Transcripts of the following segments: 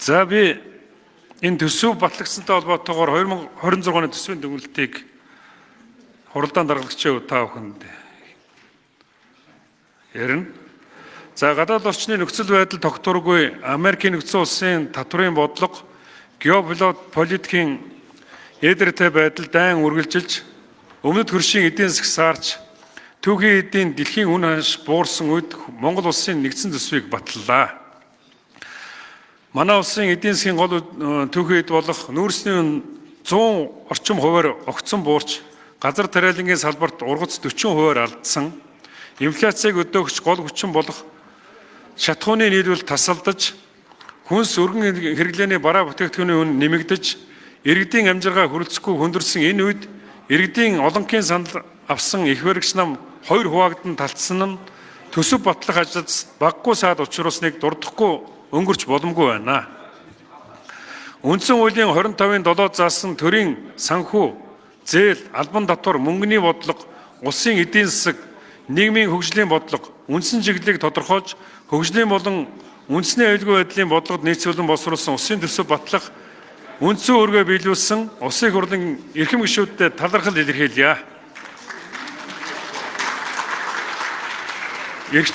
За, би энэ төсөв батлагдсантай холбоотойгоор 2026 оны төсвийн дүгнэлтийг хуралдаан даргалагчийн хувьд та бүхэнд ярина. За, гадаад орчны нөхцөл байдал тогтворгүй, Америкийн нэгдсэн улсын татврын бодлого, геополитикийн ээдртэй байдал дайн үргэлжилж, өмнөд хөршийн эдийн засаг саарч, түүхийн эдийн дэлхийн үн ханш буурсан үед Монгол улсын нэгдсэн төсвийг баталлаа. Манай улсын эдийн засгийн гол түүхийн эд болох нүүрсний үн 100 орчим хувиар огцон буурч, газар тариалангийн салбарт ургац 40 хувиар алдсан, инфляцийг өдөөгч гол хүчин болох шатахууны нийлүүл тасалдаж, хүнс өргөн хэрэглээний бараа бүтээгдэхүүний үн нэмэгдэж, иргэдийн амжиргаа хүрэлцэхгүй хүндэрсэн энэ үед иргэдийн олонхын санал авсан их баригч нам хоёр хуваагдан талтсан нь төсөв батлах ажилд баггүй саад учруулсныг дурдахгүй өнгөрч боломгүй байна. Үндсэн хуулийн 25-ын 7 заасан төрийн санхүү, зээл, албан татвар, мөнгөний бодлого, улсын эдийн засаг, нийгмийн хөгжлийн бодлого, үндсэн чиглэлийг тодорхойлж, хөгжлийн болон үндэсний аюулгүй байдлын бодлогод нийцүүлэн боловсруулсан улсын төсөв батлах үндсэн үүргээ биелүүлсэн Улсын их хурлын эрхэм гишүүддээ талархал илэрхийлье. Эх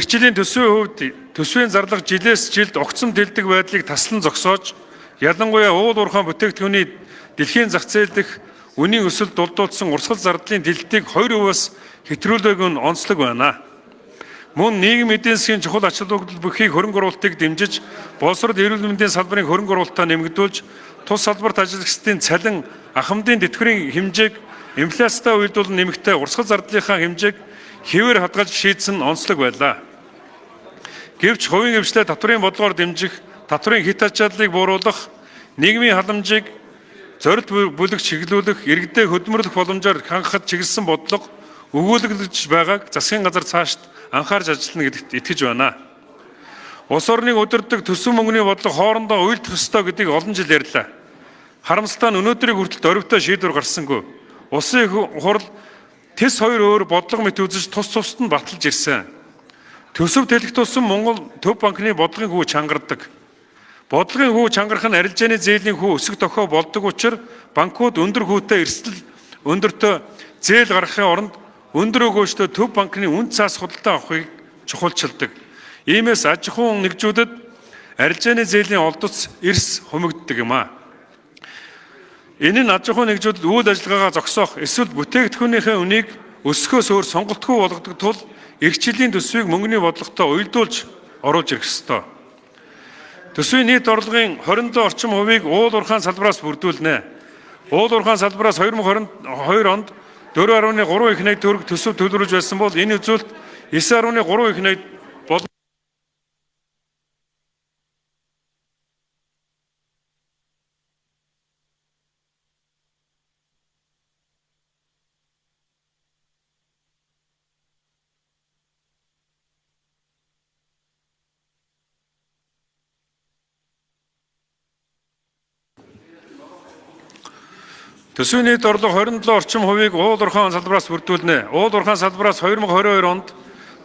жилийн төсвийн хувьд төсвийн зарлага жилээс жилд огцом тэлдэг байдлыг таслан зогсоож, ялангуяа уул уурхайн бүтээгдэхүүний дэлхийн зах зээл дэх үнийн өсөлт дулдуулсан урсгал зардлын тэлэлтийг 20%-аас хэтрүүлээг нь онцлог байна. Мөн нийгэм эдийн засгийн чухал ач холбогдол бүхий хөрөнгө оруулалтыг дэмжиж, боловсрол, эрүүл мэндийн салбарын хөрөнгө оруулалтаа нэмэгдүүлж, тус салбарт ажиллагчдын цалин, ахмадын тэтгэврийн хэмжээг инфляцтай уялдуулан нэмэхтэй урсгал зардлынхаа хэмжээг хэвээр хадгалж шийдсэн нь онцлог байлаа. Гэвч хувийн хэвшлээ татврын бодлогоор дэмжих, татврын хэт ачааллыг бууруулах, нийгмийн халамжийг зорилт бүлэг чиглүүлэх, иргэдээ хөдөлмөрлөх боломжоор хангахад чиглэсэн бодлого өгүүлэгдэж байгааг засгийн газар цаашд анхаарч ажиллана гэдэгт итгэж байна. Улс орныг удирддаг төсөв мөнгөний бодлого хоорондоо уялдах ёстой гэдгийг олон жил ярьлаа. Харамсалтай нь өнөөдрийг хүртэл дөрвтэй шийдвэр гарсангүй. Улсын их хурл тэс хоёр өөр бодлого мэт үзэж тус тусад нь баталж ирсэн. Төсөв тэлэх тусам Монгол Төв банкны бодлогын хүү чангардаг. Бодлогын хүү чангарах нь арилжааны зээлийн хүү өсөх дохио болдог учир банкуд өндөр хүүтэй эрсдэл өндөртөө зээл гаргахын оронд өндөр өгөөжтэй Төв банкны үн цаас худалдан авахыг чухалчилдаг. Иймээс аж ахуйн нэгжүүдэд арилжааны зээлийн олдоц эрс хумигддаг юм а. Энэ нь аж ахуйн нэгжүүдэд үйл ажиллагаагаа зогсоох эсвэл бүтээгдэхүүнийхээ үнийг өсгөхөөс өөр сонголтгүй болгодог тул эх жилийн төсвийг мөнгөний бодлоготой уялдуулж оруулж ирэх ёстой. Төсвийн нийт орлогын 27 орчим хувийг уул уурхайн салбараас бүрдүүлнэ. Уул уурхайн салбараас 2022 онд 4.3 их найд төгрөг төсөв төлөвлөж байсан бол энэ үзүүлэлт 9.3 их найд бол Төсвийн нийт орлого 27 орчим хувийг уул уурхайн салбараас бүрдүүлнэ. Уул уурхайн салбараас 2022 онд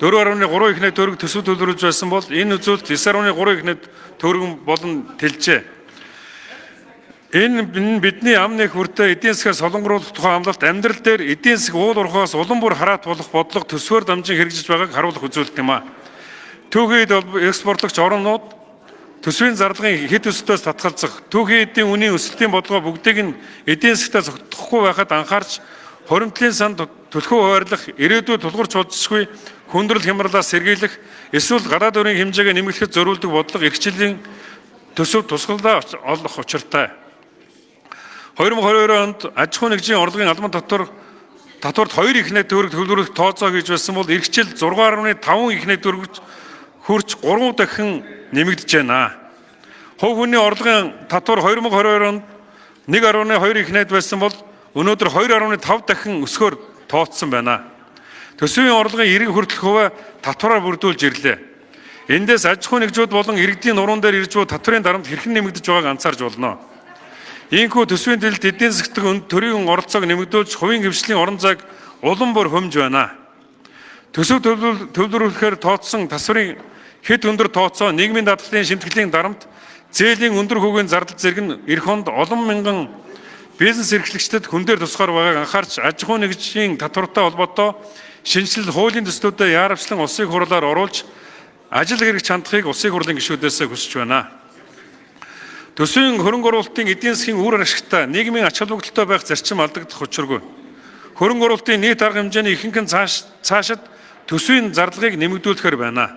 4.3 их найд төгрөг төсөв төлөвлөж байсан бол энэ үзүүлэлт 9.3 их найд төгрөг болон тэлжээ. Энэ нь бидний ам нэх хүртээ эдийн засгаа солонгоруулах тухай амлалт амьдрал дээр эдийн засаг уул уурхаас улам бүр хараат болох бодлого төсвөөр дамжин хэрэгжиж байгааг харуулах үзүүлэлт юм а. Түүхий эд экспортлогч орнууд төсвийн зарлагын хэд өсөлтөөс татгалзах, түүхий эдийн үнийн өсөлтийн бодлогоо бүгдийг нь эдийн засгтаа зогтохгүй байхад анхаарч, хуримтлалын санд түлхүү хуваарлах, ирээдүйд тулгарч болзошгүй хүндрэл хямралаас сэргийлэх, эсвэл гадаад өрийн хэмжээгээ нэмэгдэхэд зориулдаг бодлого эх жилийн төсөв тусгалдаа олох учиртай. 2022 онд аж ахуйн нэгжийн орлогын албан татварт 2 их найд төгрөг төвлөрөх тооцоо хийж байсан бол эх жил 6.5 их найд төгрөгч хүрч 3 дахин нэмэгдэж байна. Хувь хүний орлогын татвар 2022 онд 1.2 их найд байсан бол өнөөдөр 2.5 дахин өсгөхөөр тооцсон байна. Төсвийн орлогын 90 хүртэлх хувиа татвараар бүрдүүлж ирлээ. Эндээс аж ахуйн нэгжүүд болон иргэдийн нуруунд дээр ирж буй татврын дарамт хэрхэн нэмэгдэж байгааг анзаарч болно. Иймхүү төсвийн дэлд эдийн засгт төрийн оролцоог нэмэгдүүлж, хувийн хэвшлийн орон зайг улам бүр хөмж байна. Төсөв төлөвлөрүүлэхээр тооцсон тасврын Хэд өндөр тооцоо нийгмийн даатгалын шимтгэлийн дарамт, зээлийн өндөр хүүгийн зардал зэрэг нь эх онд олон мянган бизнес эрхлэгчдэд хүн дээр тусгаар байгааг анхаарч аж ахуйн нэгжийн татвартай холбоотой шинэчлэл хуулийн төслүүдэд яаравчлан улсын хурлаар оруулж ажил хэрэгч хандахыг улсын хурлын гишүүдээс хүсэж байна. Төсвийн хөрөнгө оруулалтын эдийн засгийн үр ашигтай нийгмийн ач холбогдолтой байх зарчим алдагдах учиргүй. Хөрөнгө оруулалтын нийт арга хэмжээний ихэнх нь цаашид төсвийн зарлагыг нэмэгдүүлэхээр байна.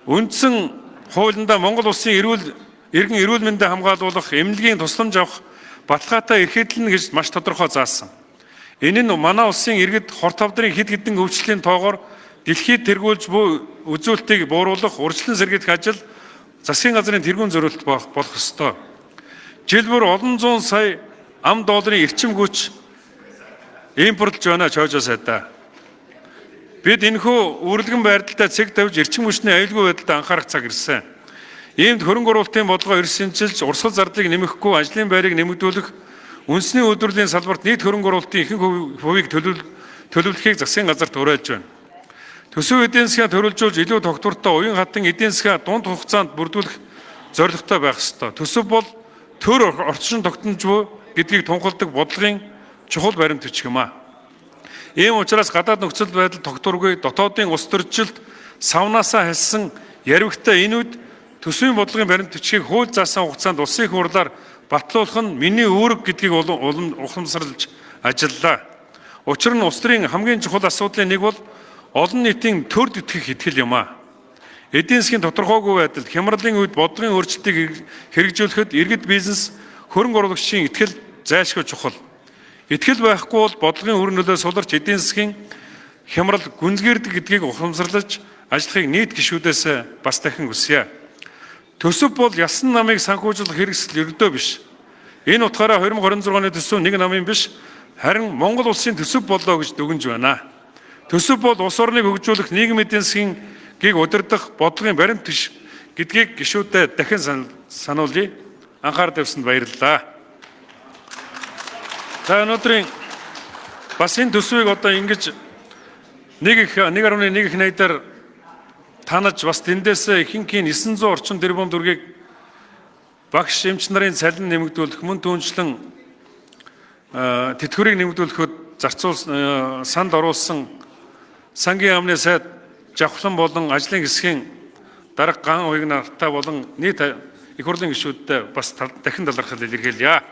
Үндсэн хуулиндаа Монгол улсын эргэн эрүүл мэндэ хамгаалуулах, эмнэлгийн тусламж авах баталгаатай эрх мэдэл нь гэж маш тодорхой заасан. Энэ нь манай улсын иргэд хорт хавдрын хэд хэдэн өвчлөлийн тоогоор дэлхийд тэргүүлж буй үзүүлэлтийг бууруулах, урьдчилан сэргийлэх ажил засгийн газрын тэргуун зориулт болох ёстой. Жил бүр олон зуун сая ам долларын эрчим хүч импортлж байна чойжоо сайдаа. Бид энэхүү үрэлгэн байралтай цэг тавьж эрчим хүчний аюулгүй байдалд анхаарах цаг ирсэн. Иймд хөрөнгө оруулалтын бодлогоо эрсэнчилж, урсгал зардлыг нэмэхгүй, ажлын байрыг нэмэгдүүлэх, үндэсний үйлдвэрлэлийн салбарт нийт хөрөнгө оруулалтын ихэнх хувийг төлөвлөхийг засгийн газарт уриалж байна. Төсөв эдийн засгаа төрөлжүүлж илүү тогтвортой уян хатан эдийн засгаа дунд хугацаанд бүрдүүлэх зорилготой байх ёстой. Төсөв бол төр орчин тогтнож буй гэдгийг тунхагладаг бодлогын чухал баримт бичиг юм аа. Ийм учраас гадаад нөхцөл байдал тогтворгүй, дотоодын улс төржилт савнаасаа хальсан ярвигтай энэ үед төсвийн бодлогын баримт бичгийг хууль заасан хугацаанд улсын хурлаар батлуулах нь миний үүрэг гэдгийг улам ухамсарлаж ажиллалаа. Учир нь улс төрийн хамгийн чухал асуудлын нэг бол олон нийтийн төрд итгэх итгэл юм аа. Эдийн засгийн тодорхойгүй байдалд хямралын үед бодлогын өөрчлөлтийг хэрэгжүүлэхэд иргэд, бизнес, хөрөнгө оруулагчийн итгэл зайлшгүй чухал. Итгэл байхгүй бол бодлогын үр нөлөө суларч эдийн засгийн хямрал гүнзгийрдэг гэдгийг ухамсарлаж ажиллахыг нийт гишүүдээс бас дахин хүсье. Төсөв бол ясан намыг санхүүжүүлэх хэрэгсэл ердөө биш. Энэ утгаараа 2026 оны төсөв нэг намын биш, харин Монгол улсын төсөв боллоо гэж дүгнж байна. Төсөв бол улс орныг хөгжүүлэх, нийгмийн эдийн засгийн гийг удирдах бодлогын баримт биш гэдгийг гишүүдэд дахин сануулъя. Анхаарал тавьсанд баярлалаа. За, өнөөдрийн бас энэ төсвийг одоо ингэж 1.1 их найдаар танаж бас тэндээс ихэнхийн 900 орчим тэрбум төгрөгийг багш эмч нарын цалин нэмэгдүүлэх, мөн түүнчлэн тэтгэврийг нэмэгдүүлэхэд зарцуулсан санд оруулсан сангийн яамны сайд Жавхлан болон ажлын хэсгийн дарга Ган Уягнартай болон нийт их хурлын гишүүддээ бас дахин талархал илэрхийлье.